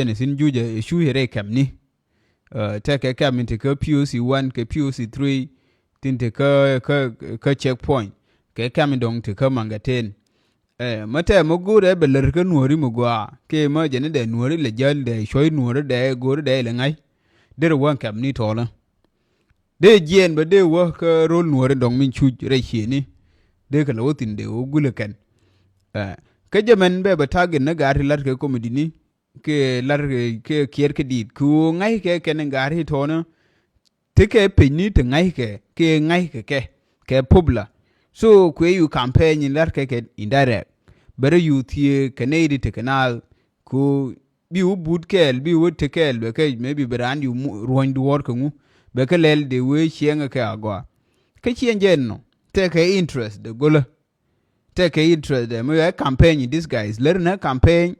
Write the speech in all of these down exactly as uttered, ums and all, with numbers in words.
Jɛn ɛ thi̱n juc ɛ cu ɛ rɛy kɛmni. Tɛkɛ kɛm in te kä P O C one kɛ P O C three, tin te kä, kä, kä checkpoint, kɛ kɛm in dɔ̱ŋ te kä Maŋgɛten. Ɛ, mä tɛmɛ go̱o̱rɛ bɛ lär kä nuɔ̱ɔ̱ri mi gɔaa kɛ mä jɛn dɛ nuɔ̱ɔ̱ri lɛ jäl dɛ cuɔ̱c nuɔ̱ɔ̱ri dɛ go̱o̱ri dɛ ilɛ ŋa̱c. Derɛ wä kɛmni tɔɔlä. Dee jiɛɛn bä dee wä kä ro̱l nuɔ̱ɔ̱ri dɔ̱ŋ min cuc rɛy ciëëni. Dee kɛ lɛ wä thi̱n dee wä gulɛ kɛn. Ɛ, kä jɛ mɛn bɛ bɛ target ni gaat ti la̱t kɛ komedini kɛ la̱t kɛ kiɛɛr kɛ di̱i̱t kɛ ɣöö ŋa̱ckɛ kɛn in gaat ti tɔ̱ɔ̱nä. Ti kɛ pecni ti ŋa̱ckɛ kɛ ŋa̱ckɛ kɛ kɛ popular. So kuɛ yu campaign in la̱t kɛ kɛ indirect. Bɛ rɔ yu thiee kɛ nɛy ti tekɛ naath kɛ ɣöö bi wä but kɛɛl, bi wä te kɛɛl, bɛ kɛ maybe bɛ raan yu ruɔ̱ny duɔ̱ɔ̱r kɛ ŋu, bɛ kɛ lɛl dee wee ciɛŋɛ kɛ agɔa. Kä ciɛŋ jɛ nɔ tɛkɛ interest de golä. Tɛkɛ interest de mi ɛ campaign in disguise, lär nɛ campaign.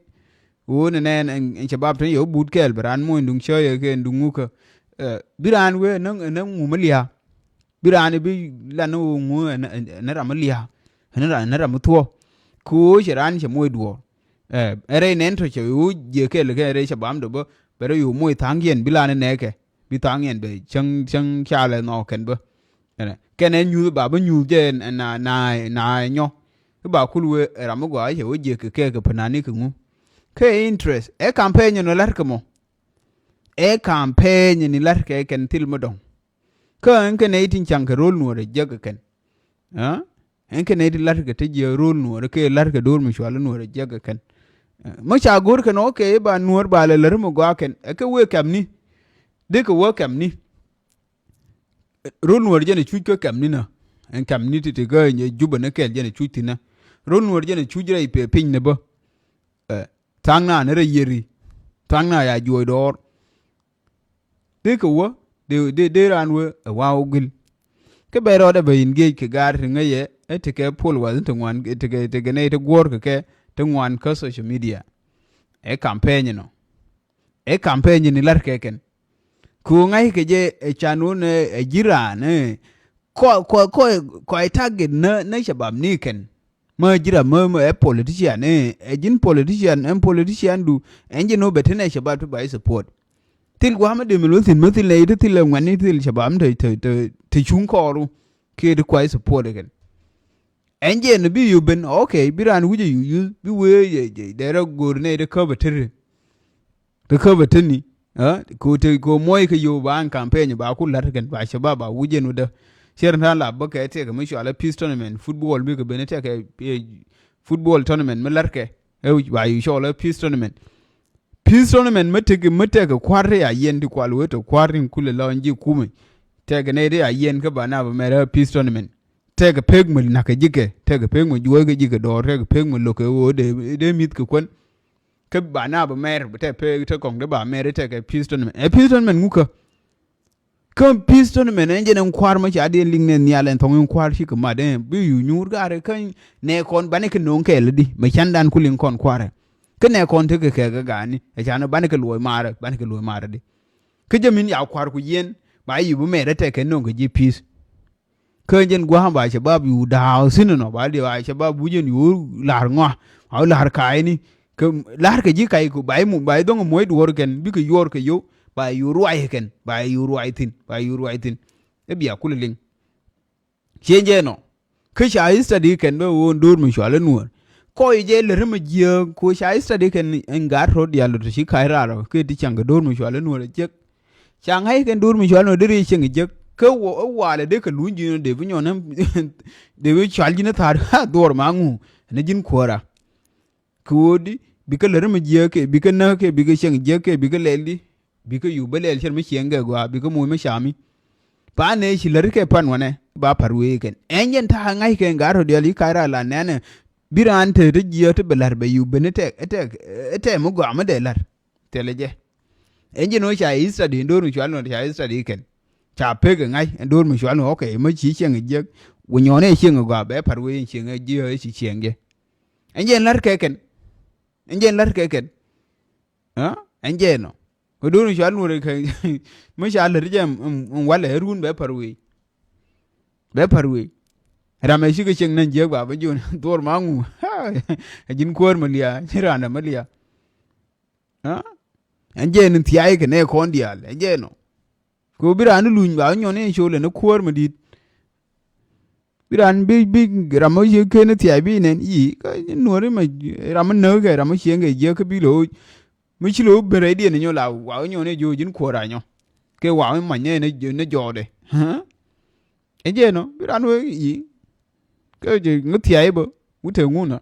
Wun nɛ nɛ shabab tin yɛ wä but kɛɛl bɛ raan muɔ̱ny duŋ cä yɛ kɛ duŋ ŋu kä. Bi raan wee nɛ ŋu mi lia̱a̱. Bi raan bi lan ni ɣöö ŋu ɛn ram mi lia̱a̱, ɛn ram, ɛn ram mi thuɔ̱ɔ̱. Kɛ ɣöö cɛ raan cɛ moc duɔ̱ɔ̱r. Ɛ rɛy nɛn tɔ̱ cɛ ɣöö jiɛ kɛɛl kɛ rɛy cɛ bam dɔ bä bɛ rɛy ɣöö moc tha̱a̱ŋ yɛn bi lan ni nɛɛkɛ bi tha̱a̱ŋ yɛn bɛ cäŋ, cäŋ ca lɛ nhɔɔk kɛn bä. Kɛn ɛ nyuuth ba bä nyuuth jɛ na, na, na nyɔ. I̱ ba kul wee ɛ ram mi gɔaa cɛ wee jiɛ kɛ kɛɛk kɛ pänani kɛ ŋu. Kɛ interest ɛ campaign ɛn ɔ la̱t kɛ mɔ. Ɛ campaign ɛn i la̱t kɛ kɛn thil mi dɔ̱ŋ. Kä ɛn kɛ nɛy tin caŋ kɛ ro̱l nuɔ̱ɔ̱rɛ jiäk kɛ kɛn. Ɛn kɛ nɛy tin la̱t kɛ te jiɛ ro̱l nuɔ̱ɔ̱rɛ kɛ la̱t kɛ do̱r mi cual nuɔ̱ɔ̱rɛ jiäk kɛ kɛn. Mä ca go̱r kɛn ɔ kɛ i̱ ba nuɔ̱ɔ̱r ba lɛ lär mi gɔaa kɛn ɛ kɛ wee kɛmni. Dee kɛ wee kɛmni. Ro̱l nuɔ̱ɔ̱r jɛn ɛ cuc kä kɛmni nä. Ɛn kɛmni ti ti kä jupɛ ni kɛɛl jɛn ɛ cuc thi̱n nä. Ro̱l nuɔ̱ɔ̱r jɛn ɛ cuc rɛy piny ni bä. Tha̱a̱ŋ na ni rɛy yeri. Tha̱a̱ŋ na ya juɔc dɔɔr. Dee kɛ wä dee, dee, dee raan wee ɛ wa̱a̱ wä guil. Kä bɛ rɔɔdɛ bɛ engage kɛ gaat ti ŋäcɛ ɛ tekɛ puɔl wath ti ŋuan, tekɛ, tekɛ nɛy ti guɔ̱ɔ̱r kɛ kɛ ti ŋuan kä social media. Ɛ campaign nɔ. Ɛ campaign ni la̱t kɛ kɛn. Kɛ ɣöö ŋa̱ckɛ jɛ ɛ can wun ɛ ji̱ raan ɛ kɔc, kɔc, kɔc, kɔc target nä, nä shabab ni kɛn. Mä ji̱ ram mä, mä ɛ politician ɛ, ɛ ji̱n politician, ɛn politician du ɛn ji̱n wä bɛ te nɛ shabab ti ba i̱ support. Thil gua̱a̱m mi dee mi luth thi̱n mä thil nɛ i̱ ti thil ɛ ŋuɛ̈tni thil shabab mi te, te, te, te cuŋ kɔɔru kiɛ ti kua i̱ support ɛ kɛn. Ɛn jɛ ni bi yu ben, ok, bi raan wi̱cɛ yu yuth bi wee jɛ, jɛ dee rɔ go̱o̱r nɛy ti käp ɛ teri. Ti käp ɛ teni. Ko te ko muɔc kɛ yu ba an campaign ba ku la̱t kɛn ba shabab ba wi̱cɛ nu dä. Cier ta̱a̱ la bä kɛ tɛkɛ mi cual ɛ peace tournament football bikɛ ben tɛkɛ football tournament mi la̱t kɛ. Ɛ ba yu cɔl ɛ peace tournament. Peace tournament mi tekɛ, mi tekɛ kua̱r ti a yɛn ti kual wee te kua̱r tin kulɛ lɔ ji̱ kumɛ. Tekɛ nɛy ti a yɛn kä ba na bä mɛr ɛ peace tournament. Tekɛ pek mi nakä ji̱kɛ, tekɛ pek mi juɔckɛ ji̱kɛ dɔɔr, tekɛ pek mi lo̱kɛ ɣöö dee, dee mi̱th kɛ kuän. Kä ba na bä mɛr, bä tɛ pek, te kɔŋ dee ba mɛr, tekɛ peace tournament. Ɛ peace tournament ŋukä. Kä peace tournament ɛn jɛn ɛn kua̱r mä ca diɛn liŋ nɛ nhial ɛn thɔŋ in kua̱r cikɛ mat ɛn bi yu nyuur gaarɛ kä nɛ kɔn banɛ kɛ no̱o̱ŋ kɛɛl di mɛ candan ku liŋ kɔn kua̱rɛ. Kä nɛ kɔn tekɛ kɛ kɛ gaani ɛ canɛ banɛ kɛ luɔc maarɛ, banɛ kɛ luɔc maarɛ di. Kä jɛ min ya kua̱r ku yɛn ba yi bi mɛɛrɛ tɛkɛ no̱o̱ŋ kɛ ji̱ peace. Kä jɛn gua̱a̱m ba shabab yu da̱a̱ thi̱n nɔ ba diɛ ba shabab wi̱cɛn yu la̱r ŋɔa a la̱r ka̱a̱cni. Kä la̱r kɛ ji̱ ka̱c ku ba i̱ mu ba i̱ dho̱ŋ muɔ̱c duɔ̱ɔ̱r kɛn bikɛ yuɔr kɛ yio̱w ba yu ruac kɛn ba yu ruac thi̱n ba yu ruac thi̱n. I̱ bia kulɛ liŋ. Ciëŋ jɛ nɔ. Kä ca i̱ study kɛn bä ɣöö do̱r mi cual i̱ nuɔ̱ɔ̱r. Kɔc jɛ lät mi jiääk ku ca i̱ study kɛn in gaat ro̱d diaal ti ci ka̱c raar ɔ kɛ ti caŋ kɛ do̱r mi cual i̱ nuɔ̱ɔ̱r ɛ jiäk. Ca ŋa̱c kɛn do̱r mi cual nɔ deri cieŋ jiäk kä wä ɛ walɛ dee kɛ luny ji̱n dee bi nyɔn dee bi cual ji̱n tha̱a̱r. Ha dhuɔr ma ŋu ni ji̱n kuäärä. Kɛ ɣöö di bikɛ lär mi jiääk kɛ bikɛ näk kɛ bikɛ cieŋ jiäk kɛ bikɛ lɛl di. Bikɛ yup bä lɛl cɛr mi cieŋ kɛ gɔaa bikɛ moc mi cami. Pa̱a̱n ëë ci lär kɛ pan wanɛ ba pa̱r wee kɛn ɛn jɛn ta̱a̱ ŋa̱c kɛn gaat rɔ diaal yi ka̱c raar la nɛnɛ. Bi raan te te jiääk te bɛ la̱r bɛ yup ben ɛ tɛk ɛ tɛk ɛ tɛk mi gɔaa mi dee la̱r. Thilɛ jɛ. Ɛn jɛn ɣöö ca i̱ study in do̱r mi cual nɔ ca i̱ study kɛn. Ca pek ɛ ŋa̱c ɛn do̱r mi cual nɔ ok ma ci cieŋ ɛ jiäk. Wä nyɔɔn ɛ cieŋ ɛ gɔaa bɛ pa̱r wee in cieŋ ɛ jiääk ɛ ci cieŋ jɛ. Ɛn jɛn la̱r kɛ kɛn. Ɛn jɛn la̱r kɛ kɛn. Ɛn jɛn nɔ. Kɛ do̱r mi cual nuɔr kɛ mi ca lät jɛ in walɛ ɛ run bɛ pa̱r wee. Bɛ pa̱r wee. Ram ɛ cikɛ cieŋ nɛn jiäk ba bä jiön dhuɔr ma ŋu. Ɛ ji̱n kuäär mi lia̱a̱ ci randɛ mi lia̱a̱. Ɛn jɛ ni thia̱a̱c kɛ nɛ kɔn diaal, ɛn jɛ nɔ. Kɛ bi raan ni luny ba nyɔn in col ɛn kuäär mi di̱i̱t. Bi raan bi, bi ram mi ci ken thia̱a̱c bi nɛn i̱ kä nuɔ̱ri ma ram mi näk kɛ ram mi cieŋ kɛ jiäk kä bi lo̱o̱c. Mi ci lo̱o̱c ben rɛydiɛn nyɔ la wa nyɔn in jo̱o̱c in kuäär a nyɔ. Kɛ wa mi mac nɛ, nɛ jɔɔdɛ. Ɛn jɛ nɔ bi raan wee i̱ kä jɛ ŋä thia̱a̱c bä wut te ŋun ɔ.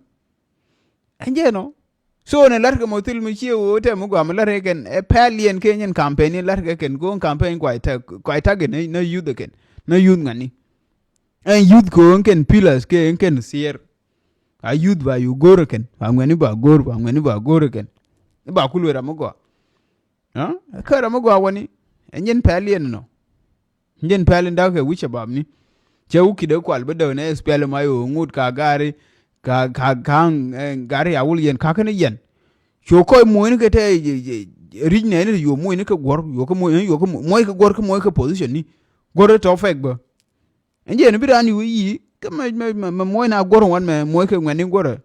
Ɛn jɛ nɔ. So nɛ la̱t kɛ mɔ thil mi cie wee tɛm mi gɔaa mi la̱t kɛ kɛn ɛ pɛl yɛn kɛ nyɛn campaign in la̱t kɛ kɛn go̱o̱ŋ campaign kuay tak, kuay tak in nä youth kɛn, nä youth ŋani. Ɛn youth kɛ ɣöö ɛn kɛn pillars kɛ ɛn kɛn thier. A youth ba yu go̱o̱r kɛn, ba ŋuɛni ba go̱o̱r, ba ŋuɛni ba go̱o̱r kɛn. Ba ku luee ram mi gɔaa. Kä ram mi gɔaa wani. Ɛn jɛn pɛl yɛn nɔ. Jɛn pɛl in dak kɛ wi̱c shabab ni. Cɛ wä kidɛ kual bä däk nɛ S P L M I O ŋut ka gari, ka, ka, ka, eh, gari a wul yɛn ka kɛn yɛn. Cu kɔc muɔ̱ɔ̱ni kɛ tɛ, eh, eh, ric nɛni yu muɔ̱ɔ̱ni kɛ guɔ̱r, yu kɛ muɔ̱ɔ̱ni, yu kɛ muɔ̱ɔ̱ni kɛ guɔ̱r, kɛ muɔ̱ɔ̱ni kɛ position ni. Guɔ̱r tɔ fɛk bä. Ɛn jɛn bi raan yu yi, kä mɛ, mɛ, mɛ, mɛ muɔ̱ɔ̱ni a guɔ̱r wan mɛ muɔ̱ɔ̱ni kɛ ŋuɛni guɔ̱rä.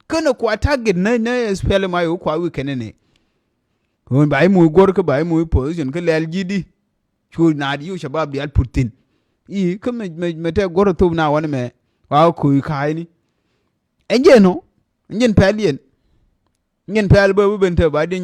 Känɛ kua target nä, nä S P L M I O kua wi̱i̱ kɛnɛ ni. Ɣöö ba i̱ muɔ̱ɔ̱ni guɔ̱r kä ba i̱ muɔ̱ɔ̱ni position kä lɛl ji̱ di. Cu naat yio̱w shabab diaal put thi̱n. I̱ kä mɛ, mɛ, mɛ tɛ guɔ̱r thop na wanɛ mɛ. Wa ko̱o̱c ka̱a̱cni. Ɛn jɛn ɔ. Ɛn jɛn pɛl yɛn. Ɛn jɛn pɛl bä, bä ben te ba diɛn